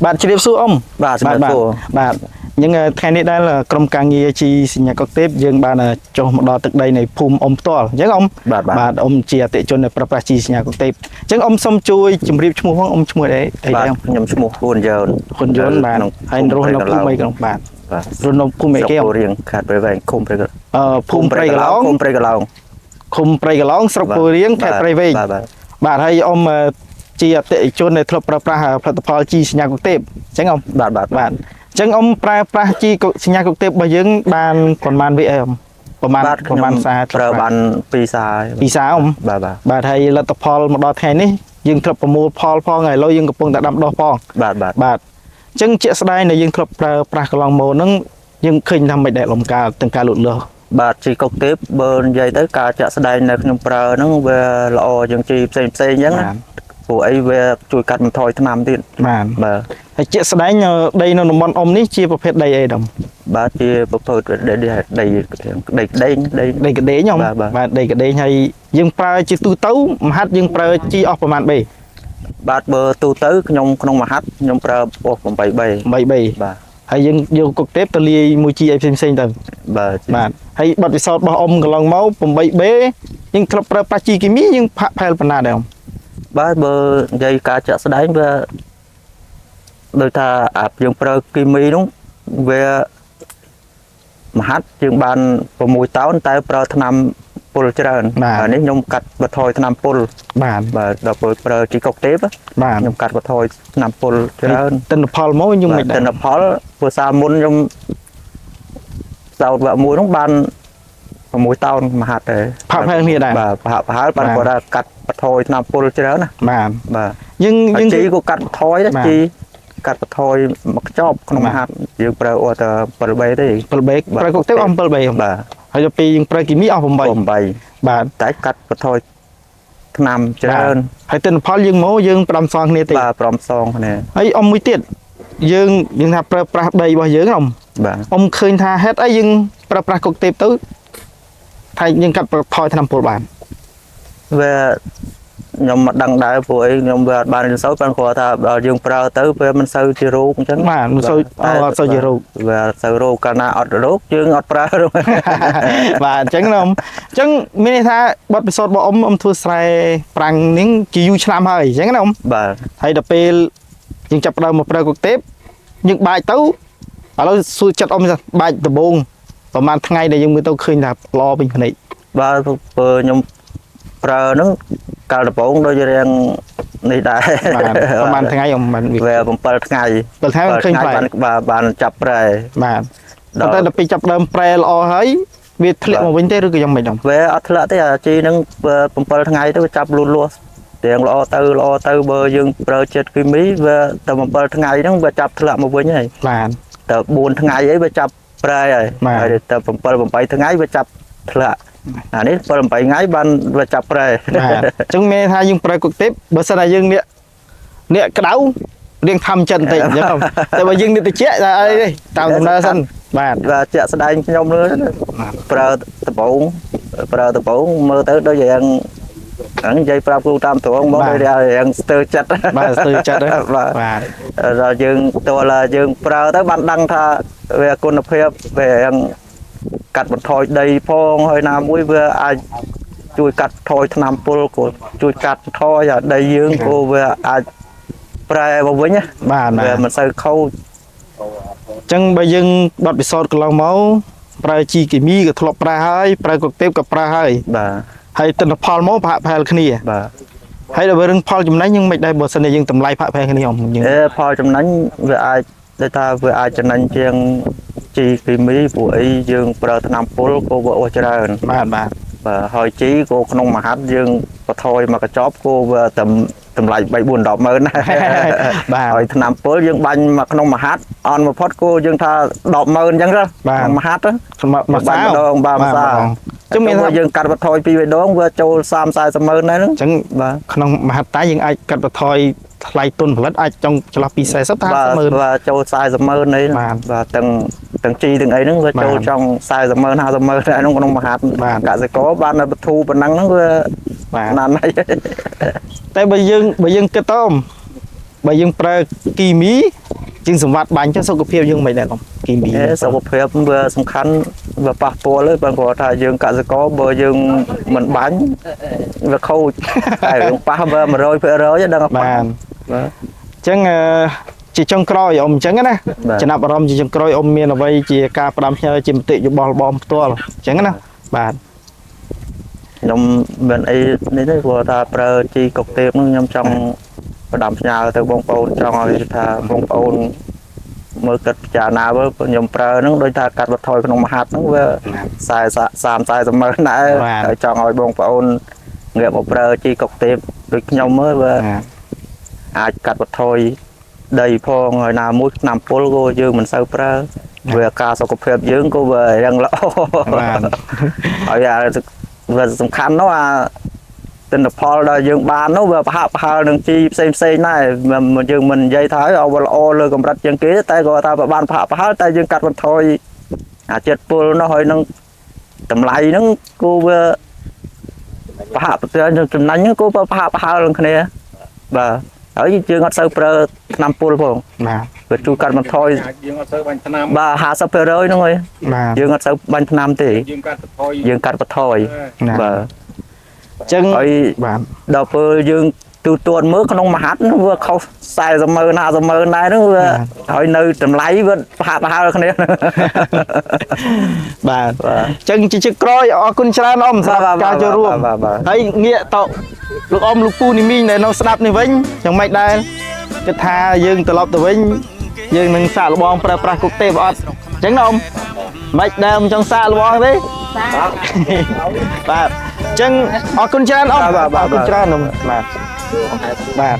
បាទជ្រាបសួរអ៊ំ បាទជំរាបសួរ បាទអញ្ចឹងថ្ងៃនេះដែលក្រុមការងារជីសញ្ញាកុកទេពយើងបានចុះមកដល់ទឹកដីនៃភូមិអ៊ំផ្ទាល់អញ្ចឹងអ៊ំ បាទបាទ បាទអ៊ំជាអតិថិជនដែលប្រើប្រាស់ជីសញ្ញាកុកទេពអញ្ចឹងអ៊ំសូមជួយជម្រាបឈ្មោះផងអ៊ំឈ្មោះអីអី បាទ ដែរ ខ្ញុំឈ្មោះហ៊ុនយ៉ន ហ៊ុនយន្តបាទហើយរស់នៅភូមិអីក្នុងបាទ បាទ រស់នៅភូមិអីគេ ស្រុកពោធិរៀងខេត្តព្រៃវែងឃុំព្រៃក អឺភូមិព្រៃកឡោង ឃុំព្រៃកឡោង ឃុំព្រៃកឡោងស្រុកពោធិរៀងខេត្តព្រៃវែង បាទបាទ បាទហើយអ៊ំជាអតិថិជនដែលធ្លាប់ប្រើប្រាស់ផលិតផលជីសញ្ញាកុកទេពអញ្ចឹងអ៊ំ បាទបាទ បាទអញ្ចឹងអ៊ំប្រើប្រាស់ជីកុសញ្ញាកុកទេពរបស់យើងបានប្រហែលវិអីអ៊ំប្រហែល បាទ ប្រហែលសារ ប្រើបានពីរសារ ពីសារអ៊ំ បាទបាទ បាទហើយលទ្ធផលមកដល់ថ្ងៃនេះយើងធ្លាប់ប្រមូលផលផងហើយឥឡូវយើងកំពុងតែដាំដុះផង បាទបាទ បាទអញ្ចឹងជាក់ស្ដែងដែលយើងធ្លាប់ប្រើប្រាស់កន្លងមកហ្នឹងយើងឃើញថាមិនដែលលំកាលទាំងការលូតលាស់ បាទជីកុកទេពបើនិយាយទៅការចាក់ស្ដែងនៅខ្ញុំប្រើហ្នឹងវាល្អជាងជីផ្សេងផ្សេងអញ្ចឹងណាព្រោះអីវាជួយកាត់បន្ថយថ្នាំទៀត បាទ បាទ ហើយជាក់ស្ដែងដីនៅតំបន់អ៊ំនេះជាប្រភេទដីអីដុំ បាទជាប្រភេទដីដីដីដីក្តេងដី ដីកដេងអ៊ំ បាទបាទ បាទដីកដេងហើយយើងប្រើជាទូទៅមហាត់យើងប្រើជីអស់ប្រហែលបេ បាទបើទូទៅខ្ញុំក្នុងមហាត់ខ្ញុំប្រើអស់8 3 8បេ បាទ ហើយយើងយកកុកទេពទៅលាយមួយជីអីផ្សេងផ្សេងៗទៅ បាទ បាទហើយបទពិសោធន៍របស់អ៊ំកន្លងមក 8B យើងធ្លាប់ប្រើប្រាស់ជីគីមីយើងផាក់ផែលប៉ុណ្ណាដែរអ៊ំ បាទបើនិយាយការចាក់ស្ដែងវាដូចថាអាយើងប្រើគីមីនោះវាមហាត់យើងបាន6តោនតែប្រើថ្នាំពុលច្រើនអានេះខ្ញុំកាត់បន្ថយថ្នាំពុល បាទ បាទដល់ពេលប្រើជីកុកទេព បាទ ខ្ញុំកាត់បន្ថយថ្នាំពុលច្រើន ទិន្នផលមកយើងមិន បាទ ដែរ ទិន្នផលព្រោះសារមុនខ្ញុំសោតវគ្គមួយនោះបាន6តោនមហាត់ដែរ ផាក់ផែលគ្នាដែរ បាទប្រហាក់ប្រហែលបាន បាទ គាត់ថាកាត់បន្ថយថ្នាំពុលច្រើនណា បាទ បាទ យើង ហើយ យើង ជីក៏កាត់បន្ថយដែរ បាទ ជីកាត់បន្ថយមកខ្ចប់ក្នុង បាទ មហាត់យើងប្រើអស់តែ7បីទេ 7B បាទ ប្រើកុកទេពអស់ 7B អ៊ំ បាទ ហើយដល់ពេលយើងប្រើគីមីអស់8 8 បាទ តែកាត់បន្ថយថ្នាំច្រើន ហើយទិន្នផលយើងមកយើងផ្ដាំសងគ្នាទេ បាទព្រមសងគ្នា ហើយអ៊ំមួយទៀតយើងយើងថាប្រើប្រាស់ដីរបស់យើងអ៊ំ បាទ អ៊ំឃើញថាហេតុអីយើងប្រើប្រាស់កុកទេពទៅថាយើងកាត់បន្ថយថ្នាំពុលបាន វាខ្ញុំមិនដឹងដែរព្រោះអីខ្ញុំវាអត់បានរៀនសូត្របានគ្រាន់ថាដល់យើងប្រើទៅវាមិនសូវជារោគអញ្ចឹង បាទមិនសូវ តែ អត់សូវជារោគ វាអត់សូវរោគកាលណាអត់រោគយើងអត់ប្រើរោគ បាទអញ្ចឹងណាអ៊ំអញ្ចឹងមានន័យថាបទពិសោធន៍របស់អ៊ំអ៊ំធ្វើស្រែប្រាំងនេះជាយូរឆ្នាំហើយអញ្ចឹងណាអ៊ំ បាទ ហើយដល់ពេលយើងចាប់ផ្ដើមមកប្រើកុកទេពយើងបាចទៅឥឡូវសួរចិត្តអ៊ំសិនបាចដំបូងប្រហែលថ្ងៃដែលយើងមើលទៅឃើញថាល្អពេញភ្នែក បាទព្រោះខ្ញុំប្រើហ្នឹងកាលដំបូងដូចរាងនេះដែរ បាទប្រហែលថ្ងៃអ៊ំបានវា វា7ថ្ងៃ 7ថ្ងៃឃើញផ្លែ បានបាទបានចាប់ប្រែ បាទ ដល់ ប៉ុន្តែដល់ពេលចាប់ផ្ដើមប្រែល្អហើយវាធ្លាក់មកវិញទេឬក៏យ៉ាងម៉េចអ៊ំ វាអត់ធ្លាក់ទេអាជីហ្នឹង7ថ្ងៃទៅវាចាប់លូតលាស់ទាំងល្អទៅល្អទៅបើយើងប្រើជាតិគីមីវាតែ7ថ្ងៃហ្នឹងវាចាប់ធ្លាក់មកវិញហើយ បាទ តែ4ថ្ងៃអីវាចាប់ប្រែហើយ បាទ ហើយតែ7 8ថ្ងៃវាចាប់ធ្លាក់អានេះ7 8ថ្ងៃបានវាចាប់ប្រែ បាទអញ្ចឹងមានន័យថាយើងប្រើកុកទេពបើសិនតែយើងនេះនេះក្តៅរៀងធំចិត្តបន្តិចអញ្ចឹងតែបើយើងនេះត្រជាក់តែអីទេតាមដំណើរសិនបាទ បាទជាក់ស្ដែងខ្ញុំលើប្រើដំបងប្រើដំបងមើលទៅដូចយ៉ាងហ្នឹងនិយាយប្រាប់គ្រូតាមត្រង់មកដូចយ៉ាងស្ទើរចិត្ត បាទស្ទើរចិត្តហ៎ បាទ បាទ ដល់យើងតើឡាយើងប្រើទៅបានដឹងថាវាគុណភាពវាយ៉ាងកាត់បន្ថយដីផងហើយណាមួយវាអាចជួយកាត់ថយថ្នាំពុលក៏ជួយកាត់បន្ថយអាដីយើងក៏វាអាចប្រែមកវិញណា បាទបាទ វាមិនសូវខូច អញ្ចឹងបើយើងបទពិសោធន៍កន្លងមកប្រើជីគីមីក៏ធ្លាប់ប្រើហើយប្រើកុកទេពក៏ប្រើហើយ បាទ ហើយទិន្នផលមកប្រហាក់ប្រហែលគ្នា បាទ ហើយដល់រឿងផលចំណេញយើងមិនដែរបើសិនជាយើងតម្លៃប្រហាក់ប្រហែលគ្នាអ៊ំយើង អេផលចំណេញវាអាចដូចថាវាអាចចំណេញជាងជីគីមីព្រោះអីយើងប្រើថ្នាំពុលក៏វាអស់ច្រើន បាទបាទ បាទហើយជីក៏ក្នុងមហាត់យើងបន្ថយមកកញ្ចប់ក៏វាតែតម្លៃ3 4 10ម៉ឺនដែរ បាទ ហើយថ្នាំពុលយើងបាញ់មកក្នុងមហាត់អន់បំផុតក៏យើងថា10ម៉ឺនអញ្ចឹងទៅ បាទ ក្នុងមហាត់ទៅ សម្រាប់មួយ បាញ់ សា ម្ដងបាទមួយសា អញ្ចឹងមានថា បើយើងកាត់បន្ថយពីរបីដងវាចូល30 40ម៉ឺនដែរហ្នឹង អញ្ចឹង បាទ ក្នុងមហត្តាយើងអាចកាត់បន្ថយថ្លៃទុនផលិតអាចចង់ចន្លោះពី40ទៅ បាទ 50ម៉ឺន បាទចូល40ម៉ឺននេះ បាទ បាទទាំងទាំងជីទាំងអីហ្នឹងវាចូល បាទ ចង់40ម៉ឺន50ម៉ឺនដែរក្នុងក្នុងមហាត់ បាទ កសិករបានតែបធូរប៉ុណ្ណឹងហ្នឹងវា បាទ ណាស់ហើយ តែបើយើងគិតទៅអ៊ំបើយើងប្រើគីមី ជាងសម្បត្តិបាញ់ចុះសុខភាពយើងមិនដែរអ៊ំគីមី អេសុខភាពវាសំខាន់វាប៉ះពាល់ហើយបើគាត់ថាយើងកសិករបើយើងមិនបាញ់វាខូចតែរឿងប៉ះវា100%ដឹងថាប៉ះ បាទ បាទ អញ្ចឹងជាចុងក្រោយអ៊ំអញ្ចឹងណា បាទ ចំណាប់អារម្មណ៍ជាចុងក្រោយអ៊ំមានអ្វីជាការផ្ដាំផ្ញើជាមតិយោបល់របស់អ៊ំផ្ទាល់អញ្ចឹងណាបាទ ខ្ញុំមិនអីនេះទេព្រោះថាប្រើជីកុកទេពហ្នឹងខ្ញុំចង់ផ្ដាំផ្ញើទៅបងប្អូនចង់ឲ្យថាបងប្អូនមើលគិតពិចារណាមើលព្រោះខ្ញុំប្រើហ្នឹងដូចថាកាត់បន្ថយក្នុងមហាត់ហ្នឹងវា40 30 40ម៉ឺនដែរហើយចង់ឲ្យបងប្អូនងាកមកប្រើជីកុកទេពដូចខ្ញុំមើលវា បាទ អាចកាត់បន្ថយដីផងហើយណាមួយថ្នាំពុលក៏យើងមិនសូវប្រើវាការសុខភាពយើងក៏វារៀងល្អ បាទ ហើយអាវាសំខាន់នោះអាទិន្នផលដែលយើងបាននោះវាប្រហាក់ប្រហែលនឹងជីផ្សេងផ្សេងដែរមិនយើងមិននិយាយថាឲ្យវាល្អលើកម្រិតជាងគេទេតែក៏ថាវាបានប្រហាក់ប្រហែលតែយើងកាត់បន្ថយអាជាតិពុលនោះហើយនឹងតម្លៃហ្នឹងគូវាប្រហាក់ប្រហែលនឹងចំណេញហ្នឹងគូវាប្រហាក់ប្រហែលនឹងគ្នាបាទហើយយើងអត់សូវប្រើថ្នាំពុលផង បាទ វាជួយកាត់បន្ថយ យើងអត់សូវបាញ់ថ្នាំ បាទ50%ហ្នឹងហើយ បាទ យើងអត់សូវបាញ់ថ្នាំទេ យើងកាត់បន្ថយ យើងកាត់បន្ថយ ណា បាទ អញ្ចឹង ហើយ បាទ ដល់ពេលយើងទូទួនមើលក្នុងមហាត់ហ្នឹងវាខុស40ម៉ឺន50ម៉ឺនដែរហ្នឹងវាហើយនៅតម្លៃវាប្រហាក់ប្រហែលគ្នា បាទ បាទ អញ្ចឹងជាជាក្រោយអរគុណច្រើនអ៊ំសម្រាប់ការចូលរួម បាទបាទ ហើយងាកទៅលោកអ៊ំលោកពូនីមីងដែលនៅស្ដាប់នេះវិញយ៉ាងម៉េចដែរគិតថាយើងត្រឡប់ទៅវិញយើងនឹងសាកល្បងប្រើប្រាស់គុកទេពអត់អញ្ចឹងណាអ៊ំមិនដែរអ៊ំចង់សាកល្បងទេបាទអញ្ចឹងអរគុណច្រើនអ៊ំ បាទបាទ អរគុណច្រើនអ៊ំបាទបាទ